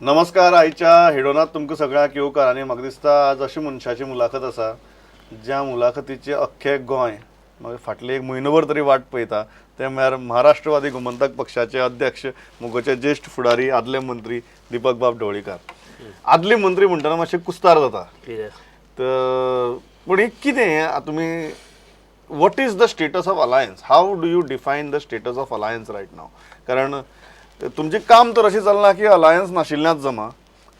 नमस्कार. आयच्या हेडोनात तुमकां सगळ्यांक येवकार आनी म्हाका दिसता आज अशी मनशाची मुलाखत आसा ज्या मुलाखतीचे अख्खे गोंय मागीर फाटले एक म्हयनोभर तरी वाट पळयता, ते म्हळ्यार महाराष्ट्रवादी गोमंतक पक्षाचे अध्यक्ष, मुगोचे ज्येश्ठ फुडारी, आदले मंत्री दीपक बाब ढवळीकार. आदले मंत्री म्हणटना मातशें कुस्तार जाता, तर पूण एक कितें तुमी what is the status of alliance, how do you define the status of alliance right now? कारण तुमचें काम तर अशें चल्लां की अलायन्स नाशिल्ल्याच जमा,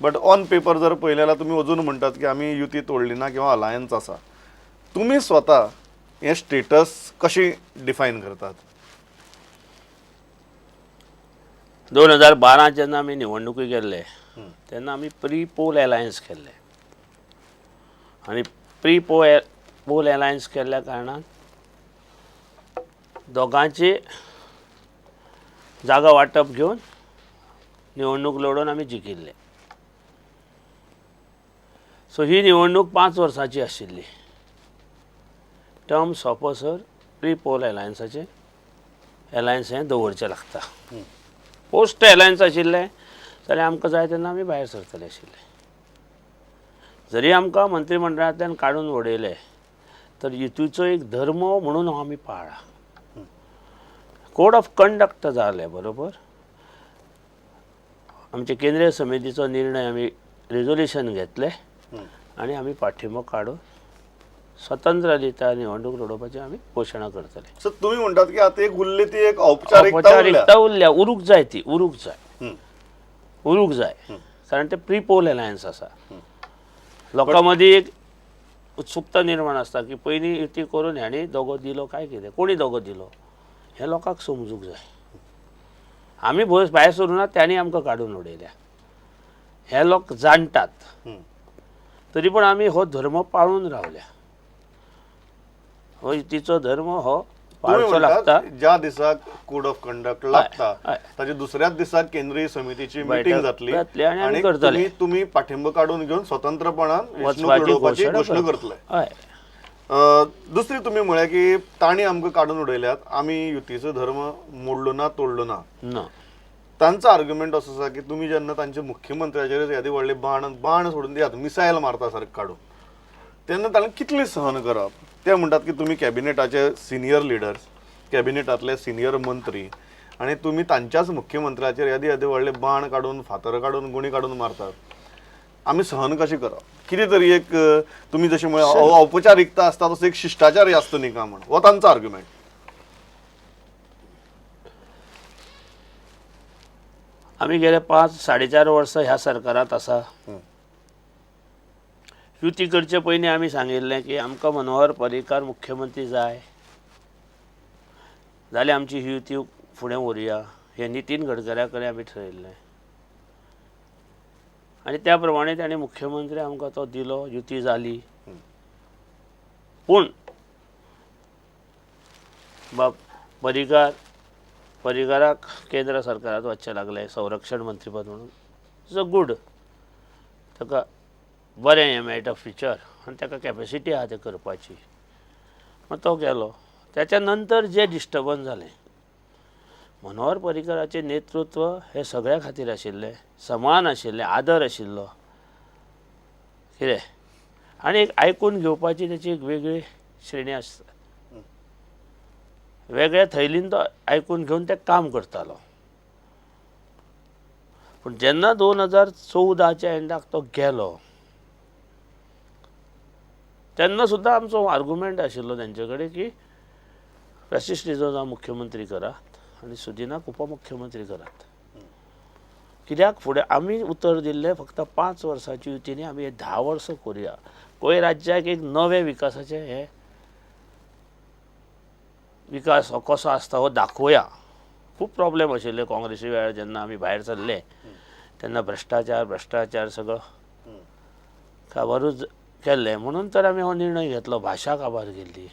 बट ऑन पेपर जर पळयलें जाल्यार तुमी अजून म्हणटात की आमी युती तोडली ना किंवा अलायन्स आसा. तुमी स्वता हें स्टेटस कशी डिफायन करतात? 2012 जेन्ना आमी निवडणुकी केल्ले तेन्ना आमी प्री पोल अलायन्स केल्ले आनी प्री पोल अलायन्स केल्ल्या कारणान दोगांची जागा वांटप घेवन निवडणूक लडोवन आमी जिखिल्ले. सो ही निवडणूक 5 वर्सांची आशिल्ली. टर्म सोंपसर प्री पोल अलायन्साचें अलायन्स हें दवरचें लागता. पोस्ट अलायन्स आशिल्लें जाल्यार आमकां जाय तेन्ना आमी भायर सरतले आशिल्ले. जरी आमकां मंत्रीमंडळांतल्यान काडून उडयले तर युतीचो एक धर्म म्हणून आमी पाळ्ळा. कोड ऑफ कंडक्ट जाले बरोबर आमचे केंद्रीय समितीचो निर्णय आमी रेजोल्युशन घेतले आनी आमी पाठिंबो काडून स्वतंत्र रित्या निवडणूक लडोवपाची आमी घोशणा करतले. सो तुमी म्हणटात की आतां एक उरली ती एक औपचारिकता औपचारिकता उरल्या, उरूंक जाय, ती उरूंक जाय, उरूंक जाय, कारण ते प्री पोल अलायन्स आसा. लोकां मदीं एक उत्सुकता निर्माण आसता की पयलीं युती करून ह्याणी दगो दिलो काय कितें, कोणी दगो दिलो हें लोकांक समजूंक जाय. आमी भायर सरूं ना, तांणी आमकां काडून उडयल्या हे लोक जाणटात, तरी पण आमी हो धर्म पाळून रावल्या. हो युतीचो धर्म हो पाळचो लागता. ज्या दिसाक कोड ऑफ कंडक्ट लागता ताच्या दुसऱ्याच दिसाक केंद्रीय समितीची मिटींग जातली आनी करतले. तुमी पाठिंबो काडून घेवन स्वतंत्रपणान वेंचणूक लडोवपाची घोशणा करतले. दुसरी तुमी म्हळें की तांणी आमकां काडून उडयल्यात, आमी युतीचो धर्म मोडलो ना, तोडलो ना. तांचो आर्ग्युमेंट असो आसा की तुमी जेन्ना तांच्या मुख्यमंत्र्याचेर येदे व्हडले बाण सोडून दियात, मिसायल मारता सारकें काडून, तेन्ना ताणें कितलें सहन करप? ते म्हणटात की तुमी कॅबिनेटाचे सिनियर लिडर्स, कॅबिनेटांतले सिनियर मंत्री, आनी तुमी तांच्याच मुख्यमंत्र्याचेर येदे येदे व्हडले बाण काडून, फातर काडून, गुणी काडून मारतात, आमी सहन कशें करप? कितें तरी एक तुमी जशें म्हळें औपचारिकता आसता तसो एक शिश्टाचार आसता न्ही का म्हण, हो तांचो आर्ग्युमेंट. आमी गेले 5 4.5 वर्सां ह्या सरकारांत आसा. युती करचे पयलीं आमी सांगिल्लें की आमकां मनोहर पर्रीकार मुख्यमंत्री जाय, जाल्यार आमची ही युती फुडें व्हरुया, हें नितीन गडकऱ्या कडेन आमी ठरयल्लें आनी त्या प्रमाणे ताणें मुख्यमंत्री आमकां तो दिलो, युती जाली. पूण बाब पर्रीकाराक केंद्र सरकारांत वचचें लागलें संरक्षण मंत्रीपद म्हणून. It's a good, ताका बरें हें मेळटा फ्युचर आनी ताका कॅपेसिटी आसा तें करपाची, मागीर तो गेलो. त्याच्या नंतर जें डिस्टर्बन्स जालें, मनोहर पर्रीकाराचें नेतृत्व हें सगळ्या खातीर आशिल्लें, समान आशिल्लें, आदर आशिल्लो कितें, आनी एक आयकून घेवपाची ताची एक वेगळी श्रेणी आसता, वेगळ्या थैलीन तो आयकून घेवन तें काम करतालो. पूण जेन्ना 2014च्या एंडाक तो गेलो तेन्ना सुद्दां आमचो आर्गुमेंट आशिल्लो तेंचे कडेन की फ्रांसीस डिसोजा मुख्यमंत्री करात आनी सुदिनाक उपमुख्यमंत्री करात. कित्याक फुडें आमी उतर दिल्लें फक्त 5 वर्सांची युतीनी आमी हे 10 वर्सां करुया, गोंय राज्याक एक नवें विकासाचें हें विकास हो कसो आसता हो दाखोवया. खूब प्रॉब्लेम आशिल्ले काँग्रेसी वेळार जेन्ना आमी भायर सरले तेन्ना भ्रश्टाचार भ्रश्टाचार सगळो काबारूच केल्लें, म्हणून तर आमी हो निर्णय घेतलो, भाशा काबार केल्ली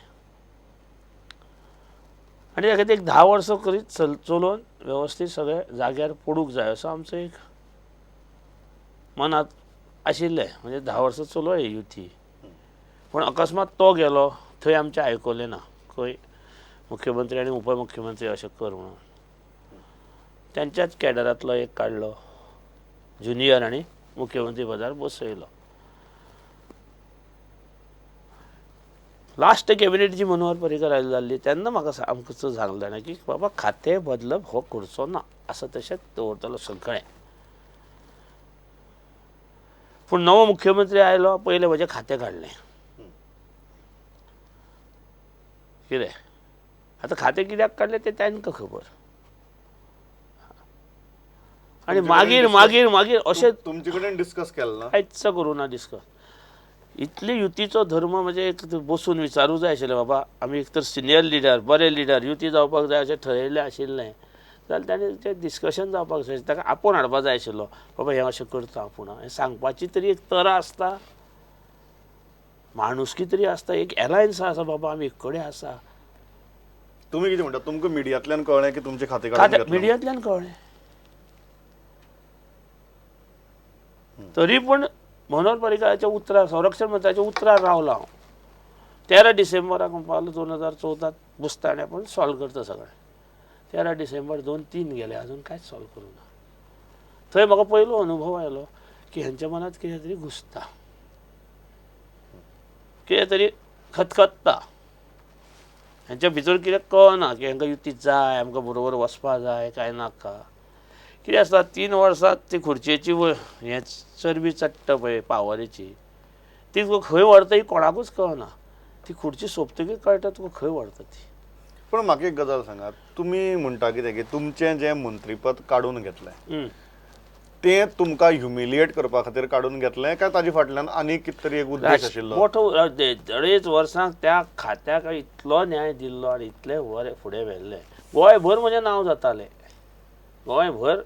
आनी त्या खातीर एक 10 वर्सां करीत चलोवन वेवस्थीत सगळें जाग्यार पडूंक जाय असो आमचो एक मनांत आशिल्लें. म्हणजे 10 वर्सां चलोवया युती. पूण अकस्मात तो गेलो थंय आमचें आयकलें ना, खंय मुख्यमंत्री आनी उपमुख्यमंत्री अशें कर म्हणून. त्यांच्याच कॅडरांतलो एक काडलो. ज्युनियर आनी मुख्यमंत्री पदार बसयलो. लास्ट कॅबिनेट जी मनोहर पर्रीकर जाल्ली तेन्ना म्हाका आमकां सांगलें जाणा की बाबा खातें बदलप हो करचो ना, आसा तशेंच दवरतलो सगळें. पूण नवो मुख्यमंत्री आयलो, पयलें म्हजें खातें काडलें. कितें आतां खातें कित्याक काडलें तें तांकां खबर. आनी मागीर मागीर मागीर अशें तुमचे कडेन डिस्कस केलें ना? कांयच करूं ना डिस्कस. इतली युतीचो धर्म म्हणजे एक बसून विचारूं जाय आशिल्लें, बाबा आमी एक तर सिनियर लिडर, बरे लिडर, युती जावपाक जाय अशें ठरयल्लें आशिल्लें जाल्यार ताणें तें डिस्कशन जावपाक जाय, ताका आपोवन हाडपाक जाय आशिल्लो, बाबा हें अशें करता आपूण, हें सांगपाची तरी एक तरा आसता, माणुसकी तरी आसता, एक एलायन्स आसा, बाबा आमी एक कडेन आसा. तुमी कितें म्हणटा, तुमकां मिडियांतल्यान कळ्ळें की तुमचें खातें काडून घेतलां? मिडियांतल्यान कळ्ळें. तरी पूण मनोहर पर्रीकराच्या उतरार, संरक्षण मंत्र्याच्या उतरार रावला हांव. 13 डिसेंबराक म्हणपाक 2014 बसता आनी आपूण सॉल्व करता सगळें. 13 डिसेंबर 2-3 गेले, अजून कांयच सॉल्व करूं ना. थंय म्हाका पयलो अनुभव आयलो की हेंच्या मनांत कितें तरी घुसता, कितें तरी खतखत्ता, हेंच्या भितर कितें कळना की हेंकां युती जाय, आमकां बरोबर वचपा जाय काय नाका. कितें आसता, 3 वर्सां ती खुर्चेची हें चरबी चडटा पळय पावरीची, ती तुका खंय व्हरता ही कोणाकूच कळना. ती खुर्ची सोंपतकीर कळटा तुका खंय व्हरता ती. पूण म्हाका एक गजाल सांगात, तुमी म्हणटा कितें की तुमचें जें मंत्रीपद काडून घेतलें तें तुमकां ह्युमिलिएट करपा खातीर काडून घेतलें काय ताजे फाटल्यान आनी कितें तरी एक उद्देश आशिल्लो? मोठो 2.5 वर्सांक त्या खात्याक इतलो न्याय दिल्लो आनी इतलें बरें फुडें व्हेल्लें, गोंयभर म्हजें नांव जातालें, गोंयभर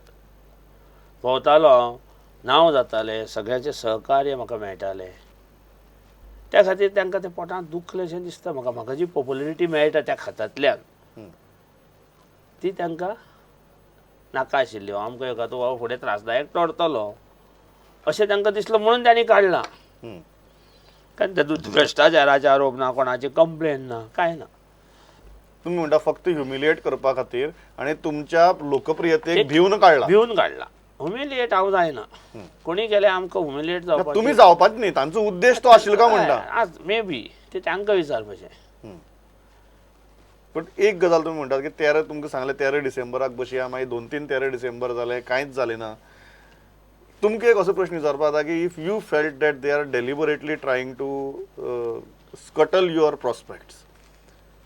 भोंवतालो हांव, नांव जातालें, सगळ्यांचें सहकार्य म्हाका मेळटालें. त्या खातीर तांकां तें पोटांत दुखलें दिसता म्हाका. म्हाका जी पॉप्युलरिटी मेळटा त्या खात्यांतल्यान ती तांकां नाका आशिल्ली. आमकां एका तो फुडें त्रासदायक ठरतलो अशें तांकां दिसलें म्हणून तांणी काडलां. कारण तातूंत भ्रश्टाचाराचे आरोप ना, कोणाची कंप्लेन ना, कांय ना. तुमी म्हणटा फक्त ह्युमिलिएट करपा खातीर आनी तुमच्या लोकप्रियतेक भिवन काडला. भिवन काडला. ह्युमिलिएट हांव जायना, कोणी केलें आमकां ह्युमिलिएट जावपाक, तुमी जावपाच न्ही, तांचो उद्देश तो आशिल्लो काय म्हणटा? मे बी ते तांकां विचारपाचें. पण एक गजाल तुमी म्हणटात की 13, तुमकां सांगलें 13 डिसेंबराक बसया, मागीर 2-3 डिसेंबर जाले, कांयच जालें ना. तुमकां एक असो प्रश्न विचारपाक जाता की if you felt that they are deliberately trying to scuttle your prospects,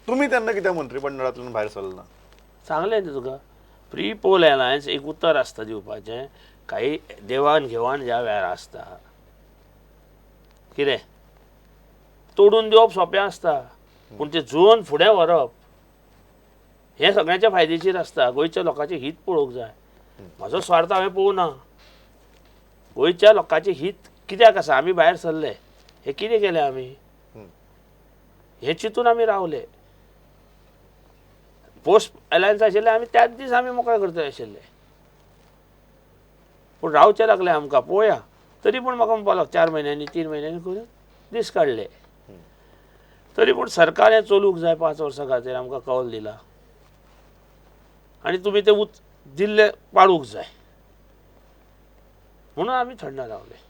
तुमी तेन्ना कित्याक मंत्रीमंडळांतल्यान भायर सरले ना? सांगलें न्ही तुका, प्री पोल एलायन्स एक उतर आसता दिवपाचें, काही देवाण घेवाण ज्या वेळार आसता कितें तोडून दिवप सोंपें आसता, पूण तें जुळोवन फुडें व्हरप हें सगळ्यांच्या फायदेशीर आसता. गोंयच्या लोकांचें हीत पळोवंक जाय. म्हजो स्वार्थ हांवें पळोवंक ना, गोंयच्या लोकांचें हीत कित्याक आसा, आमी भायर सरले हें कितें केलें आमी हें चिंतून आमी रावले. पोस्ट एलायन्स आशिल्ले आमी त्याच दीस आमी मोकळे करतले आशिल्ले, पूण रावचें लागलें आमकां. पळोवया, तरी पूण म्हाका म्हणपाक लागलो 4 म्हयन्यांनी 3 म्हयन्यांनी करून दीस काडले. तरी पूण सरकार हें चलूंक जाय 5 वर्सां खातीर आमकां कौल दिला आनी तुमी तें दिल्लें पाळूंक जाय म्हणून आमी थंड रावले.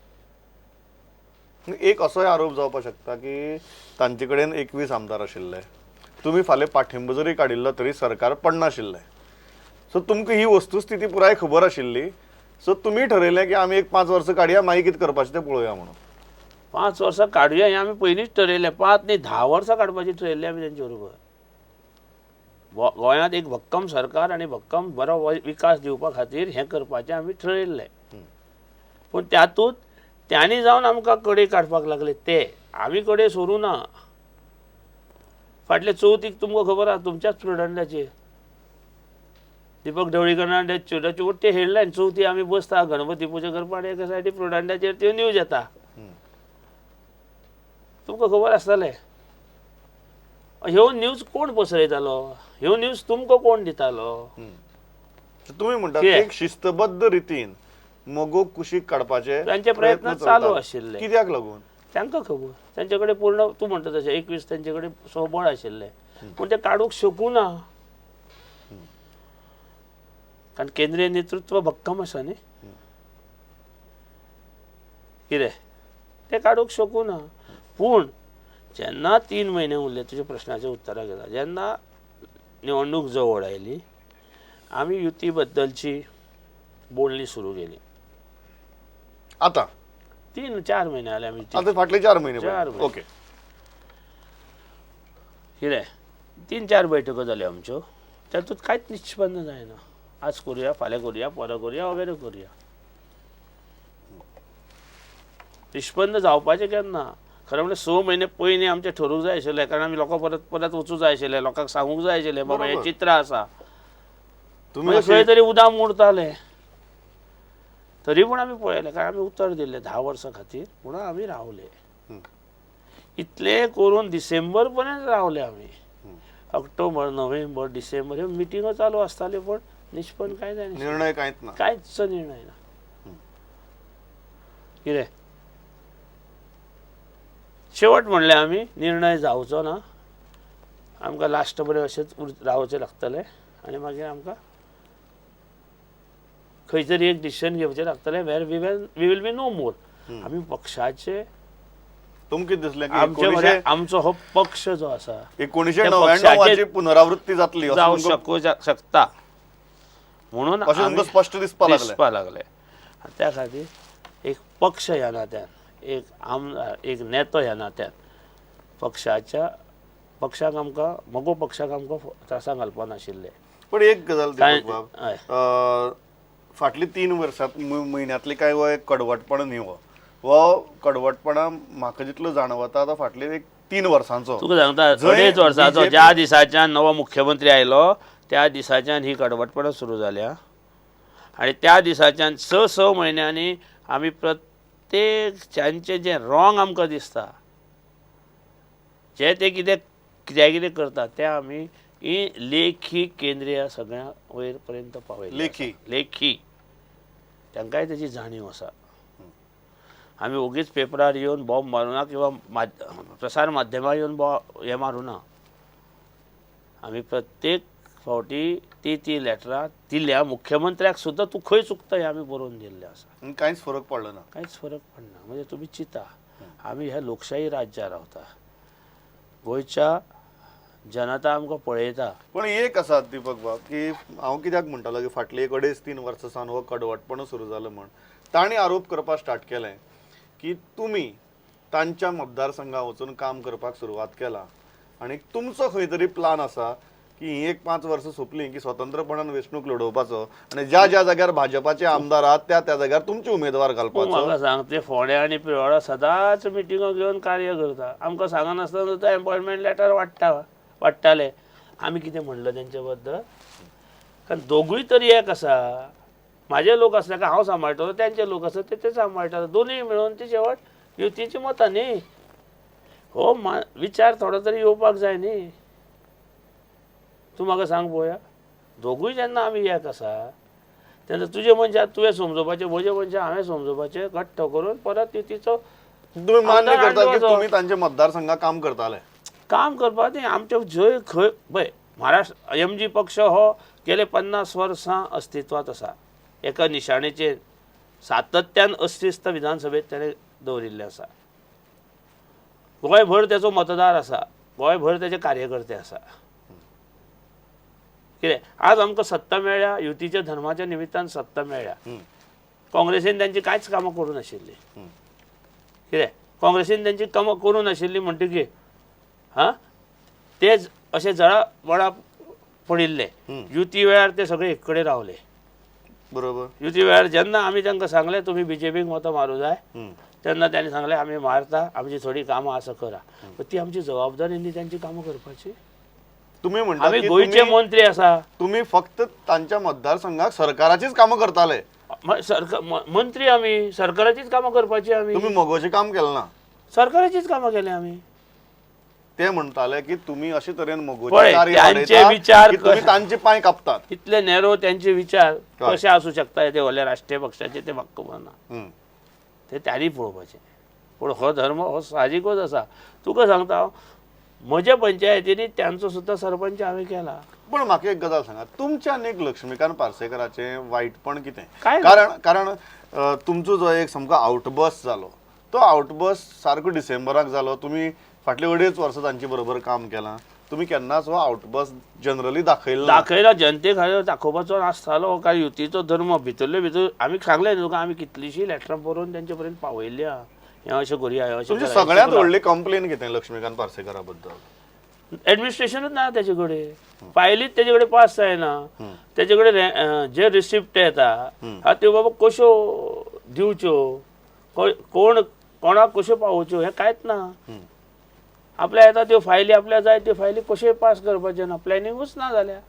एक असोय आरोप जावपाक शकता की तांचे कडेन 21 आमदार आशिल्ले, तुमी फाल्यां पाठिंबो जरी काडिल्लो तरी सरकार पडनाशिल्लें. सो तुमकां ही वस्तुस्थिती पुराय खबर आशिल्ली, सो तुमी ठरयलें की आमी एक 5 वर्सां काडया, मागीर कितें करपाचें तें पळोवया म्हणून. 5 वर्सां काडुया हें आमी पयलींच ठरयलें, 5 न्ही 10 वर्सां काडपाचें ठरयल्लें आमी तेंचे बरोबर. गोंयांत एक भक्कम सरकार आनी भक्कम बरो विकास दिवपा खातीर हें करपाचें आमी ठरयल्लें. पूण तातूंत त्यांनी जावन आमकां कडे काडपाक लागले, ते आमी कडे सोरूं ना. फाटले चवथीक तुमकां खबर आसा, तुमच्याच प्रुडंटाचेर दीपक ढवळीकरान ते हेडलायन, चवथी आमी बसता गणपती पुजा करपाक एका सायडी प्रुडंटाचेर त्यो न्यूज येता, तुमकां खबर आसतलें. ह्यो न्यूज कोण पसरयतालो, ह्यो न्यूज तुमकां कोण दितालो? तुमी म्हणटात एक शिस्तबद्ध रितीन मगो कुशीक काडपाचे तांचे प्रयत्न चालू आशिल्ले. कित्याक लागून तांकां खबर, तांचे कडेन पूर्ण तूं म्हणटा तशें 21 तांचे कडेन स्वबळ आशिल्लें, पूण ते काडूंक शकूं ना, कारण केंद्रीय नेतृत्व भक्कम आसा न्ही. कितें तें काडूंक शकूं ना. पूण जेन्ना 3 म्हयने उरले, तुज्या प्रश्नाच्या उत्तराक येता, जेन्ना निवडणूक जवळ आयली आमी युती बद्दलची बोलणी सुरू केली. आतां 3-4 म्हयने जाले आमी. आतां फाटले 4 म्हयने. 4 म्हयने. ओके. कितें 3-4 बैठको जाल्यो आमच्यो, तातूंत कांयच निश्पन्न जायना. आज करुया, फाल्यां करुया, परां करुया, वगैरे करुया. निश्पन्न जावपाचें केन्ना? खरें म्हणल्यार 6 म्हयने पयलीं आमचें ठरोवंक जाय आशिल्लें, कारण आमी लोकां परत परत वचूंक जाय आशिल्लें, लोकांक सांगूंक जाय आशिल्लें बाबा हें चित्र आसा. तुमी खंय तरी उदाम उरतालें, तरी पूण आमी पळयलें, कारण आमी उतर दिल्लें 10 वर्सां खातीर म्हणून आमी रावले. इतलें करून डिसेंबर पर्यंत रावले आमी. ऑक्टोबर, नोव्हेंबर, डिसेंबर ह्यो मिटिंगो चालू आसताल्यो, पूण निश्पन्न कांय जायना, निर्णय कांयच ना, कांयच निर्णय ना. कितें शेवट म्हणलें आमी निर्णय जावचो ना, आमकां लास्ट पर्यंत अशेंच रावचें लागतलें आनी मागीर आमकां खंय तरी एक डिसिजन घेवचें लागतलें where we will be no more. आमी पक्षाचे तुमकां कितें दिसलें की आमचे आमचो हो पक्ष जो आसा 1999 पुनरावृत्ती जातली जावं शकता म्हणून अशें तुमकां स्पश्ट दिसपा लागलें. त्या खातीर एक पक्ष ह्या नात्यान, एक आमदार, एक नेतो ह्या नात्यान पक्षाच्या पक्षाक आमकां मगो पक्षाक आमकां त्रासां घालपा नाशिल्लें. पण एक गजाल दीपक बाब, फाटली 3 वर्सां म्हयन्यांतली काय हो एक कडवटपण न्ही, हो हो कडवटपणा म्हाका जितलो जाणवता आतां फाटले एक 3 वर्सांचो. तुका सांगता 2.5 वर्सांचो, ज्या दिसाच्यान नवो मुख्यमंत्री आयलो त्या दिसाच्यान ही कडवटपणां सुरू जाल्या आनी त्या दिसाच्यान 6-6 म्हयन्यांनी आमी प्रत्येक जांचें जें रॉंग आमकां दिसता, जे ते कितें जे कितें करता तें आमी लेखी केंद्रीय सगळ्या वयर पर्यंत पावयलें. लेखी लेखी तांकांय तेजी जाणीव आसा. आमी ओगीच पेपरार येवन बॉम्ब मारूना किंवा प्रसार माध्यमार येवन हें मारूना. आमी प्रत्येक फावटी ती ती लेटरां दिल्या मुख्यमंत्र्याक सुद्दां, तूं खंय चुकता हें आमी बरोवन दिल्लें आसा. कांयच फरक पडलो ना, कांयच फरक पडना. म्हणजे तुमी चिंता, आमी ह्या लोकशाही राज्यार रावता, गोंयच्या जनता आमकां पळयता. पण एक आसा दीपक बाब की हांव कित्याक म्हणटालो की फाटली एक 2.5-3 वर्सां सावन हो कडवटपण सुरू जालो म्हण तांणी आरोप करपाक स्टार्ट केलें की तुमी तांच्या मतदारसंघात वचून काम करपाक सुरवात केला आनी तुमचो खंय तरी प्लान आसा की ही एक 5 वर्सां सोंपली की स्वतंत्रपणान वेंचणूक लडोवपाचो आनी ज्या ज्या जाग्यार भाजपाचे आमदार आहात त्या त्या जाग्यार तुमचे उमेदवार घालपाचो. म्हाका सांग, ते फोंड्या आनी पिळवडा सदांच मिटिंगो घेवन कार्य करता, आमकां सांगनासतना सुद्दां एपॉयंटमेंट लेटर वाडटाले. आमी कितें म्हणलें तेंचे बद्दल? कारण दोगूय तरी एक आसा, म्हाजे लोक आसले काय हांव सांबाळटलो, तेंचे लोक आसले ते सांबाळटाले, दोनूय मेळून ती शेवट युतीची मतां न्ही. हो विचार थोडो तरी येवपाक जाय न्ही. तूं म्हाका सांग पळोवया, दोगूय जेन्ना आमी एक आसा तेन्ना तुजे मनशाक तुवें समजोवपाचें, म्हजे मनशाक हांवें समजोवपाचें, घट्ट करून परत युतीचो. तुमी मान्य करता की तुमी तांच्या मतदारसंघात काम करताले? काम करपाक न्ही, आमचे जंय खंय पळय महाराष्ट्र एमजी पक्ष हो गेले 50 वर्सां अस्तित्वांत आसा, एका निशाणेचेर सातत्यान अस्तित्व विधानसभेत ताणें दवरिल्लें आसा. गोंयभर तेचो मतदार आसा, गोंयभर तेचे कार्यकर्ते आसा. कितें आज आमकां सत्ता मेळ्ळ्या युतीच्या धर्माच्या निमित्तान सत्ता मेळ्ळ्या, काँग्रेसीन तांची कांयच कामां करूं नाशिल्लीं. कितें काँग्रेसीन तांची कामां करूं नाशिल्लीं म्हणटकीर हां तेच अशें जळा वडा पडिल्ले. युती वेळार ते सगळे एक कडेन रावले. बरोबर. युती वेळार जेन्ना आमी तांकां सांगलें तुमी बीजेपीक मतां मारूं जाय, तेन्ना तांणी सांगलें आमी मारता, आमची थोडी कामां आसा करा. ती आमची जबाबदारी न्ही तांची कामां करपाची. तुमी म्हणटा आमी गोंयचे मंत्री आसा, तुमी फक्त तांच्या मतदारसंघाक सरकाराचीच कामां करताले. सरकार मंत्री आमी सरकाराचीच कामां करपाची. आमी तुमी मगोचें काम केलें ना, सरकाराचीच कामां केली आमी. ते म्हणटाले की तुमी अशे तरेन मगोचे विचार तांचे पांय कापतात, इतले नेरो त्यांचे विचार कशे आसूं शकता ते व्हडल्या राष्ट्रीय पक्षाचे ते म्हाका खबर ना, ते तांणी पळोवपाचे. पूण हो धर्म हो साहजिकूच आसा. तुका सांगता हांव, म्हज्या पंचायतींनी तांचो सुद्दां सरपंच हांवें केला. पण म्हाका एक गजाल सांगा, तुमच्या आनी लक्ष्मीकांत पार्सेकराचें वायटपण कितें? कारण कारण तुमचो जो एक सामको आवटबस जालो तो आउटबर्स्ट सारको डिसेंबराक जालो. तुमी फाटले 2.5 वर्सां तांचे बरोबर काम केलां, तुमी केन्नाच हो आउटबर्स्ट जनरली दाखयलो ना. दाखयला जनते खातीर दाखोवपाचो नासतालो, कारण युतीचो धर्म भितरले भितर आमी सांगलें न्हू तुका, आमी कितलीशीं लेटरां बरोवन तेंचे पर्यंत पावयल्ली आहा, हें अशें करुया, हें अशें तुमची करा, सगळ्यांत अशें व्हडली कंप्लेन कितें लक्ष्मीकांत पार्सेकारा बद्दल? करा. एडमिनिस्ट्रेशनूच ना तेजे कडेन, फायलीच तेजे कडेन पास जायना, तेजे कडेन जे रिसिप्ट येता हा त्यो बाबा कश्यो दिवच्यो, कोण कोणाक कश्यो पावोवच्यो हें कांयच ना. आपल्या येता त्यो फायली, आपल्या जाय त्यो फायली कश्यो पास करपाच्यो ना, प्लॅनिंगूच ना जाल्या,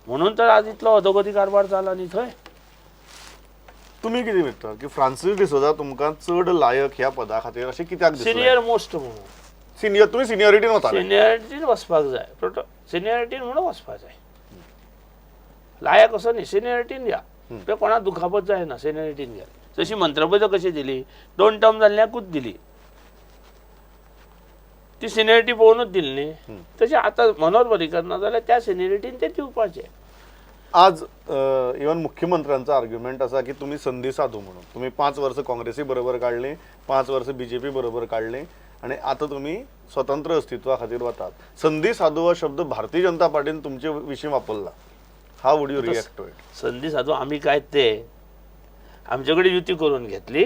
म्हणून तर आज इतलो अधोगती कारभार जाला न्ही थंय. तुमी कितें चिंतता की फ्रांसीस डिसोजा तुमकां चड लायक ह्या पदा खातीर अशें कित्याक दिसलें? सिनियर मोस्ट म्हणून. सिनियर, तुमी सिनियरिटीन वताले. सिनियरिटीन वचपाक जाय, सिनियरिटीन म्हणून वचपाक जाय, लायक असो न्ही, सिनियरिटीन या, ते कोणाक दुखापत जायना, सिनियरिटीन गेले. जशी मंत्रपदां कशी दिली, 2 टर्म जाल्ल्याकूच दिली, ती सिनियरिटी पळोवनूच दिली न्ही. तशें आतां मनोहर पर्रीकर ना जाल्यार त्या सिनियरिटीन ते दिवपाचे. आज इवन मुख्यमंत्र्यांचा आर्ग्युमेंट आसा की तुमी संदी साधू म्हणून, तुमी 5 वर्सां काँग्रेसी बरोबर काडली, 5 वर्सां बीजेपी बरोबर काडली आनी आतां तुमी स्वतंत्र अस्तित्वा खातीर वतात. संदी साधू हो शब्द भारतीय जनता पार्टीन तुमचे विशीं वापरला, How would you react to it? संदी साधू आमी काय ते आमचे कडेन युती करून घेतली,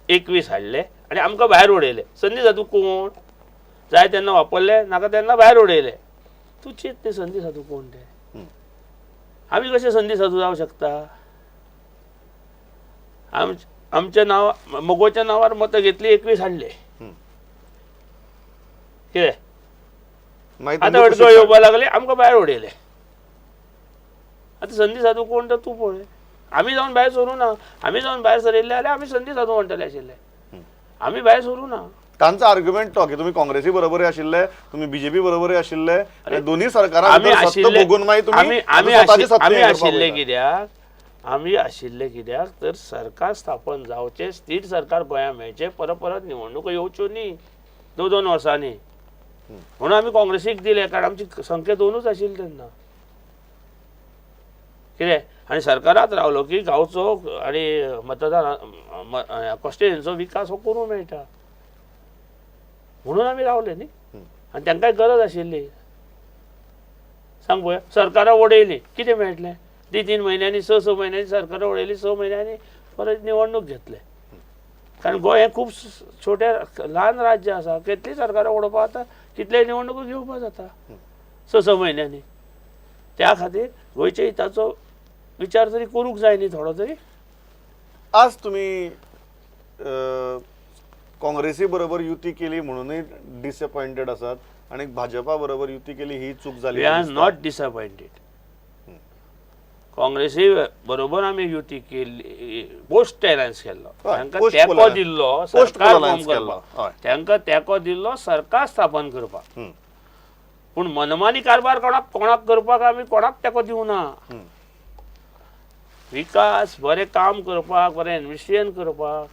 21 हाडले आनी आमकां भायर उडयले. संदी साधू कोण जाय तेन्ना वापरले, नाका तेन्ना भायर उडयले. तूं चिंत न्ही संदी साधू कोण ते, आमी कशें संदी साधू जावं शकता? आमच्या नांवा मगोच्या नांवार मतां घेतली, 21 हाडले, कितें आतां अडचण येवपाक लागले, आमकां भायर उडयले. आतां संदी साधू कोण तर तूं पळय. आमी जावन भायर सरूं ना, आमी जावन भायर सरिल्ले जाल्यार आमी संदी साधू म्हणटले आशिल्ले, आमी भायर सरूं ना. तांचो आर्ग्युमेंट तो की तुमी काँग्रेसी बरोबर आशिल्ले, तुमी बीजेपी बरोबर आशिल्ले, दोन्ही सरकारां भोगून मागीर तुमी आमी आशिल्ले कित्याक, आमी आशिल्ले कित्याक तर सरकार स्थापन जावचें, स्थीर सरकार गोंया मेळचें, परत परत निवडणुको येवच्यो न्ही 2-2 वर्सांनी, म्हणून आमी काँग्रेसीक दिले, कारण आमची संख्या 2च आशिल्ली तेन्ना. कितें आनी सरकारांत रावलो की गांवचो आनी मतदार कॉन्स्टिट्युएन्सीचो विकास हो करूंक मेळटा म्हणून आमी रावले न्ही. आनी तांकांय गरज आशिल्ली, सांग पळोवया. सरकारां उडयली, कितें मेळटलें? 3-3 म्हयन्यांनी, 6-6 म्हयन्यांनी सरकारां उडयली, 6 म्हयन्यांनी परत निवडणूक घेतले. कारण गोंय हें खूब छोटे ल्हान राज्य आसा, कितलीं सरकारां उडोवपाक जाता, कितले निवडणुको घेवपाक जाता 6-6 म्हयन्यांनी. त्या खातीर गोंयच्या हिताचो विचार तरी करूंक जाय न्ही थोडो तरी. आज तुमी काँग्रेसी बरोबर युती केली म्हणूनय डिसअपॉइंटेड आसात आनी भाजपा बरोबर युती केली ही चूक जाली. We are not disappointed. काँग्रेसी बरोबर आमी युती केली, पोस्ट अलायन्स केल्लो, तांकां तेंको दिल्लो सरकार फॉर्म करपाक, तांकां तेंको दिल्लो सरकार स्थापन करपाक, पूण मनमानी कारभार कोणाक कोणाक करपाक आमी कोणाक तेंको दिवना. विकास, बरें काम करपाक, बरें एडमिनिस्ट्रेशन करपाक,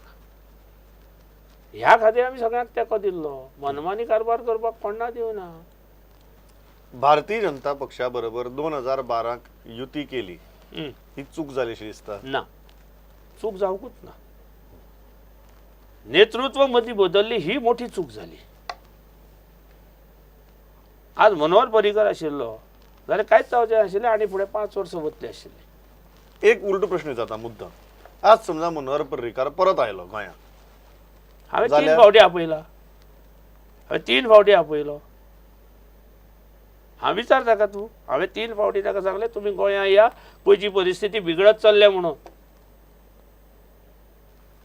ह्या खातीर आमी सगळ्यांक तेंको दिल्लो. मनमानी कारभार करपाक कोणा दिवना. भारतीय जनता पक्षा बरोबर 2012 युती केली ही चूक जाली अशी दिसता? ना, चूक जावंकूच ना. नेतृत्व मदीं बदल्ली ही मोठी चूक जाली. आज मनोहर पर्रीकर आशिल्लो जाल्यार कांयच जावचें नाशिल्लें आनी फुडें 5 वर्सां वतली आशिल्ली. एक उलटो प्रश्न जाता मुद्दा, आज समजा मनोहर पर्रीकार परत आयलो गोंयांत, हांवें 3 फावटी आपयला, हांवें 3 फावटी आपयलो. हांव विचार ताका तूं, हांवें 3 फावटी ताका सांगलें तुमी गोंया या, गोंयची परिस्थिती बिगडत चल्ल्या म्हणून.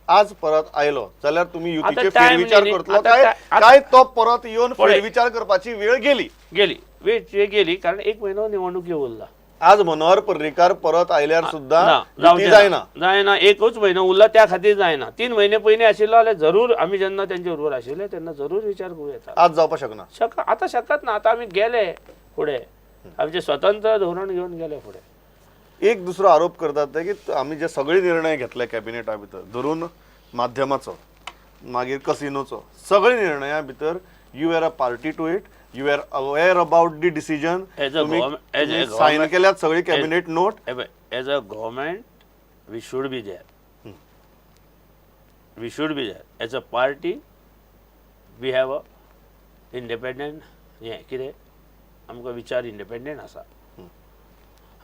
आज परत आयलो जाल्यार तुमी युतीचे फेरविचार करतलो काय तो परत येवन फेरविचार करपाची वेळ गेली? गेली, वेळ गेली, कारण 1 म्हयनो निवडणुकी उरला. आज मनोहर पर्रीकार परत आयल्यार सुद्धा जायना, जायना, 1च म्हयनो उरला, त्या खातीर जायना. 3 म्हयने पयलीं आशिल्लो जाल्यार जरूर आमी जेन्ना तेंचे बरोबर आशिल्ले तेन्ना जरूर विचार करूं येता. आज जावपाक शकना, आतां शकत ना. आतां आमी गेले फुडें, आमचें स्वतंत्र धोरण घेवन गेले फुडें. एक दुसरो आरोप करतात ते की आमी जे सगळे निर्णय घेतले कॅबिनेटा भितर, धरून माध्यमाचो, मागीर कसिनोचो, सगळे निर्णया भितर you are a party to it, you are aware about the decision, sign केल्यात सगळी cabinet note. As a government we should be there, We should be there as a party. We have a independent हें कितें आमकां विचार independent आसा.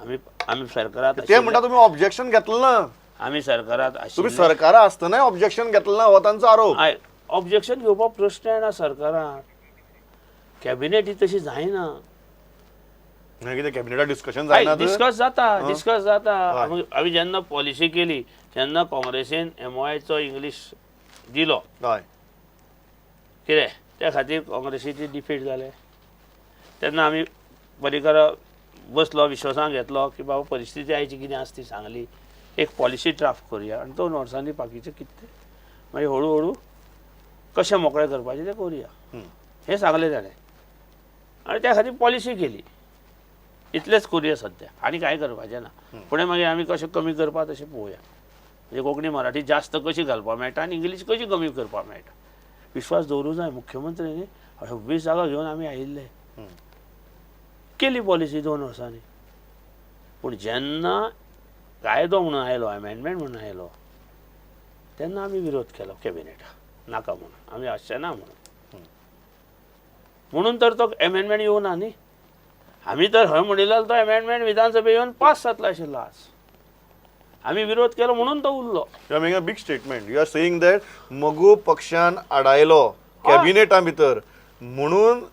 आमी आमी सरकारांत ते आशिल्ले. म्हणटा तुमी ऑब्जेक्शन घेतलें ना. आमी सरकारांत तुमी आशिल्ले. सरकारा आसतनाय ऑब्जेक्शन घेतलें ना हो तांचो आरोप. ऑब्जेक्शन घेवपाक प्रश्न येना सरकारान. कॅबिनेट ही तशी जायना. मागीर कितें कॅबिनेटात डिस्कशन जायना तर? डिस्कस जाता, डिस्कस जाता. हय. आमी जेन्ना पॉलिसी केली तेन्ना काँग्रेसीन एमओआयचो इंग्लीश दिलो. कितें त्या खातीर काँग्रेसीची डिफीट जालें. तेन्ना आमी पर्रीकर बसलो, विश्वासान घेतलो की बाबा परिस्थिती आयची कितें आसा ती सांगली, एक पॉलिसी ड्राफ्ट करुया आनी 2 वर्सांनी बाकीचें कितें तें मागीर हळू हळू कशें मोकळें करपाचें तें करुया हें सांगलें ताणें आनी त्या खातीर पॉलिसी केली. इतलेंच करुया सद्या आनी कांय करपाचें ना. फुडें मागीर आमी कशें कमी करपा तशें पळोवया, म्हणजे कोंकणी मराठी जास्त कशी घालपाक मेळटा आनी इंग्लीश कशी कमी करपाक मेळटा. विश्वास दवरूं जाय मुख्यमंत्र्यांनी 26 जागा घेवन आमी आयिल्ले, केली पॉलिसी 2 वर्सांनी. पूण जेन्ना कायदो म्हणून आयलो, अमेंडमेंट म्हणून आयलो, तेन्ना आमी विरोध केलो कॅबिनेटाक, नाका म्हणून, आमी आसचे ना म्हणून. म्हणून तर तो अमेंडमेंट येवना न्ही. आमी तर हय म्हणिल्लो तो अमेंडमेंट विधानसभे येवन पास जातलो आशिल्लो. आज आमी विरोध केलो म्हणून तो उरलो. You are making a big statement. You are saying that मगो पक्षान आडायलो कॅबिनेटा भितर म्हणून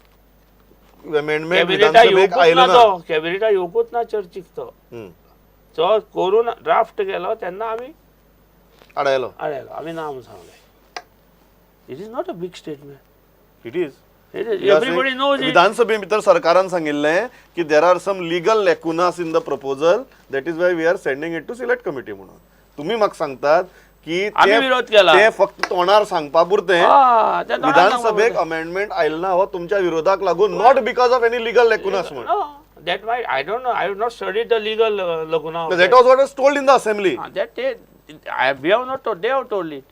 अमेंडमेंट कॅबिनेटा विधानसभेक येवकूच आयलो ना ना. तो, कॅबिनेटा येवकूच ना चर्चीक. तो जो करून ड्राफ्ट केलो तेन्ना आमी आडायलो, आडायलो, आमी ना म्हणून सांगलें. It is not a big statement. It is. Everybody knows it. विधानसभे भितर सरकारान सांगिल्लें की there are some legal lacunas in the proposal, that is why we are sending it to select committee म्हणून. तुम्ही म्हाका सांगतात की आमी विरोध केला. ते फक्त तोंडार सांगपा पुरतें, त्या तोंडार विधानसभेक अमेंडमेंट आयलो ना हो तुमच्या विरोधाक लागून, not because of any legal lacunas म्हण. That why I don't know, I have not studied the legal lacuna. That was what was told in the assembly. That they, we have not told, they have told it.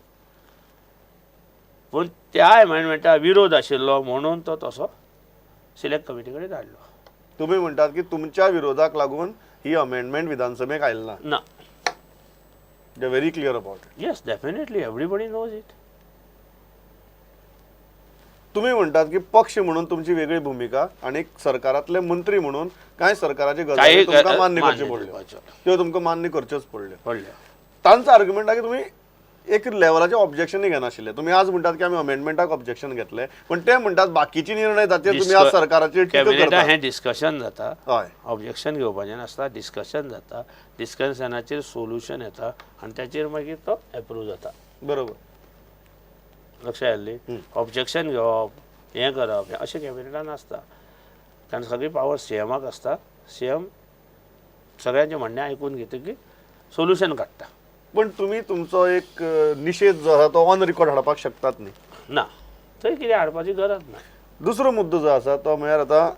पूण त्या अमेंडमेंटा विरोध आशिल्लो म्हणून तो तसो select committee कडेन धाडलो. तुम्ही म्हणटात की तुमच्या विरोधाक लागून ही अमेंडमेंट विधानसभेक आयली ना. ना. They very clear about it. Yes, definitely everybody knows it. तुम्ही म्हणटात की पक्ष म्हणून तुमची वेगळी भुमिका आणि सरकारातले मंत्री म्हणून कांय सरकाराचे गजाली तुमकां मान्य करच्यो पडल्यो, त्यो तुमकां मान्य करच्योच पडल्यो. पडल्यो. तांचो आर्ग्युमेंट आहा की तुमी एक लेवलाचें ऑब्जेक्शनूय घेनाशिल्ले. तुमी आज म्हणटात की आमी अमेंडमेंटाक ऑब्जेक्शन घेतले, पण ते म्हणटात बाकीचे निर्णय जाचेर तुमी आज सरकाराचेर टिका कॅबिनेटा करता. हें डिस्कशन जाता. हय. ऑब्जेक्शन घेवपाचें नासता, डिस्कशन जाता, डिस्कशनाचेर सोल्युशन येता आनी ताचेर मागीर तो एप्रूव जाता. बरोबर. लक्षात आयली. ऑब्जेक्शन घेवप, हें करप, हें अशें कॅबिनेटान आसता. कारण सगळी पावर सीएमाक आसता. सीएम सगळ्यांचें म्हणणें आयकून घेतकीर सोल्युशन काडटा. पण तुमी तुमचो एक निशेध जो आसा तो ऑन रिकॉर्ड हाडपाक शकतात न्ही. ना, थंय कितें हाडपाची गरज ना. दुसरो मुद्दो जो आसा तो म्हळ्यार आतां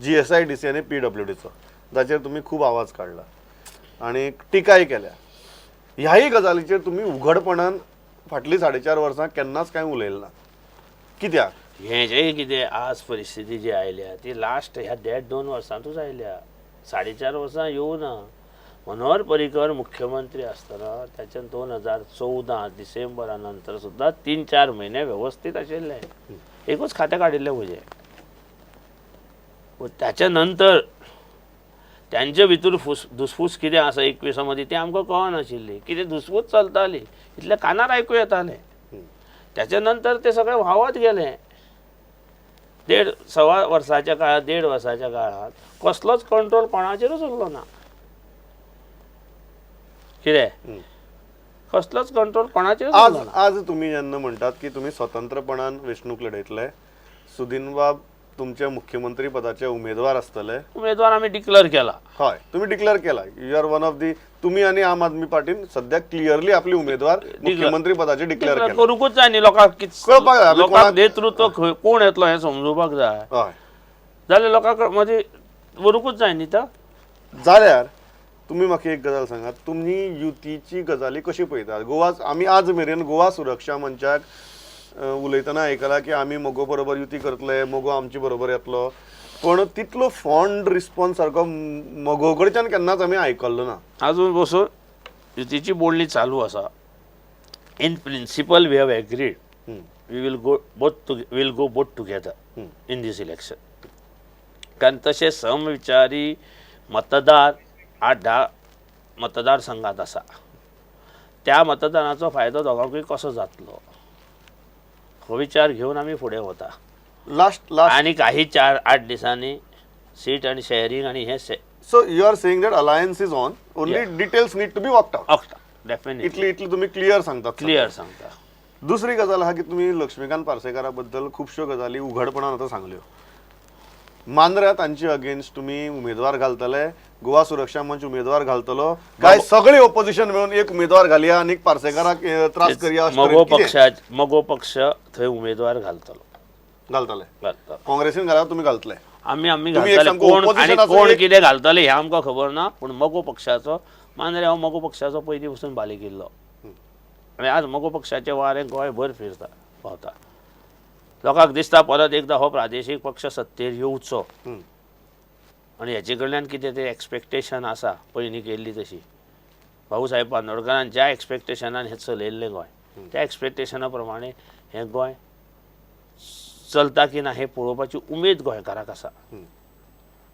GSIDC आनी PWDचो, जाचेर तुमी खूब आवाज काडला आनी टिकाय केल्या. ह्याय गजालीचेर तुमी उघडपणान फाटलीं 4.5 वर्सां केन्नाच कांय उलयलें ना. कित्याक? हें जें कितें आज परिस्थिती जी आयल्या ती लास्ट ह्या 1.5-2 वर्सांतूच आयल्या, 4.5 वर्सां येवना. मनोहर पर्रीकर मुख्यमंत्री आसतना ताच्या 2014 डिसेंबरा नंतर सुद्दां 3-4 म्हयने वेवस्थीत आशिल्ले, एकूच खातें काडिल्लें म्हजें. पूण ताच्या नंतर त्यांचे भितर धुसफूस कितें आसा 21 मदीं तें आमकां कळनाशिल्ली. कितें धुसफूस चलताली इतलें कानार आयकूं येतालें. त्याच्या नंतर ते सगळें व्हांवत गेलें. 1.5-1.25 वर्साच्या काळांत, 1.5 वर्साच्या काळांत कसलोच कंट्रोल कोणाचेरूच उरलो ना. कितें कसलोच कंट्रोल कोणाचेरूच आज उरलो ना. आज तुमी जेन्ना म्हणटात की तुमी स्वतंत्रपणान वेंचणूक लढयतले, सुदिनबाब तुमचे मुख्यमंत्री पदाचे उमेदवार आसतले. उमेदवार आमी डिक्लेअर केला. हय, तुमी डिक्लेअर केला. You are one of the, तुमी आनी आम आदमी पार्टीन सद्याक क्लियरली आपली उमेदवार मुख्यमंत्री पदाचे डिक्लेअर केला. करूंकूच जाय न्ही लोकांक, कळपाक जाय लोकांक नेतृत्व कोण येतलो हें समजुपाक जाय. हय, जाल्यार लोकांक मदीं व्हरूंकूच जाय न्ही. तर जाल्यार तुमी म्हाका एक गजाल सांगात, तुमी युतीची गजाली कशी पळयतात? गोवा आमी आज मेरेन गोवा सुरक्षा मंचाक उलयतना आयकलां की आमी मगो बरोबर युती करतले, मगो आमचे बरोबर येतलो, पण तितलो फॉन्ड रिस्पॉन्स सारको मगो कडच्यान केन्नाच आमी आयकल्लो ना. आजून बसून युतीची बोलणी चालू आसा. In principle we have agreed, we will go both will go both together in this election. कारण तशे समविचारी मतदार 8-10 मतदारसंघात आसा. त्या मतदानाचो फायदो दोगांकूय कसो जातलो हो विचार घेवन आमी फुडें वता. लास्ट लास्ट आनी काही 4-8 दिसांनी सीट आनी शेअरिंग आनी हे So you are saying that alliance is on, only details need to be worked out. Okta definitely. इतली इतली तुम्ही क्लियर सांगतात. क्लियर सांगता. दुसरी गजाल आहा की तुमी लक्ष्मीकांत पार्सेकारा बद्दल खुबश्यो गजाली उघडपणान आतां सांगल्यो. मांद्र्या तांचे अगेन्स्ट तुमी उमेदवार घालतले, गोवा सुरक्षा मंच उमेदवार घालतलो, काय सगळे ओपोजिशन मेळून एक उमेदवार घालया आनी पार्सेकाराक त्रास करया अशें मगो तरेन कितें? मगो पक्ष थंय उमेदवार घालतलो. घालतले. घालतलो. काँग्रेसीन घाल्यार तुमी घालतले. आमी आमी तुमी एक घालतले. सामको कोण आनी oppositionाचो कोण एक- कितें घालतले हें आमकां खबर ना, पूण मगो पक्षाचो मांद्रे हांव मगो पक्षाचो पयलीं पसून बालेकिल्लो आनी आज मगो पक्षाचें वारें गोंयभर फिरता भोंवता. लोकांक दिसता परत एकदां हो प्रादेशीक पक्ष सत्तेर येवचो आनी हेचे कडल्यान कितें तें एक्सपेक्टेशन आसा पयलीं केल्ली तशी. भाऊसाहेब बांदोडकारान ज्या एक्सपेक्टेशनान हें चलयल्लें गोंय, त्या एक्सपेक्टेशना प्रमाणे हें गोंय चलता की ना हें पळोवपाची उमेद गोंयकाराक आसा.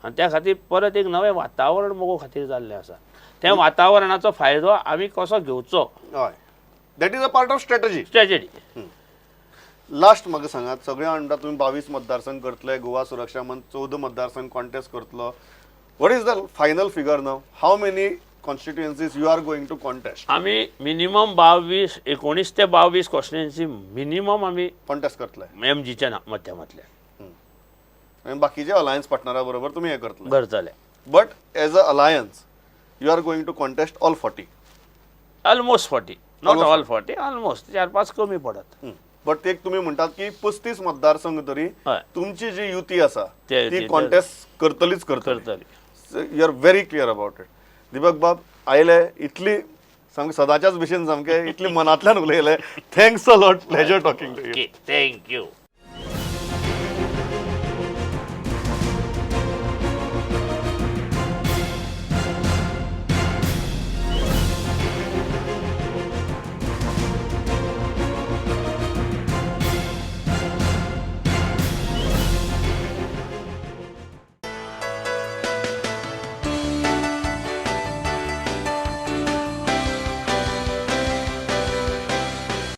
आनी त्या खातीर परत एक नवें वातावरण मगो खातीर जाल्लें आसा. त्या वातावरणाचो फायदो आमी कसो घेवचो, हय, that is a part of strategy. Strategy. Last म्हाका सांगात, सगळे म्हणटा तुमी 22 मतदारसंघ करतले, गोवा सुरक्षा मंच 14 मतदारसंघ कॉन्टेस्ट करतलो. What is the final figure now? How many constituencies you are going to contest? आमी मिनिमम 22, 19 ते 22 कॉन्स्टिट्युएन्सी मिनिमम आमी कॉन्टेस्ट करतले एमजीच्या माध्यमांतल्यान. आनी बाकीचे अलायन्स पार्टनरा बरोबर तुमी हें करतले. करतले. But as a alliance you are going to contest all 40? Almost 40, not Almost. All 40, almost 4-5 कमी पडत. बट ते तुमी म्हणटात की 35 मतदारसंघ तरी हय. तुमची जी युती आसा ते ती युती कॉन्टेस्ट करतलीच करतली. करतली. You are very clear about it. Deepak बाब आयले, इतली सामके सदांच्याच भशेन सामके इतली मनांतल्यान उलयले. Thanks a lot, pleasure talking to you. Okay, thank you.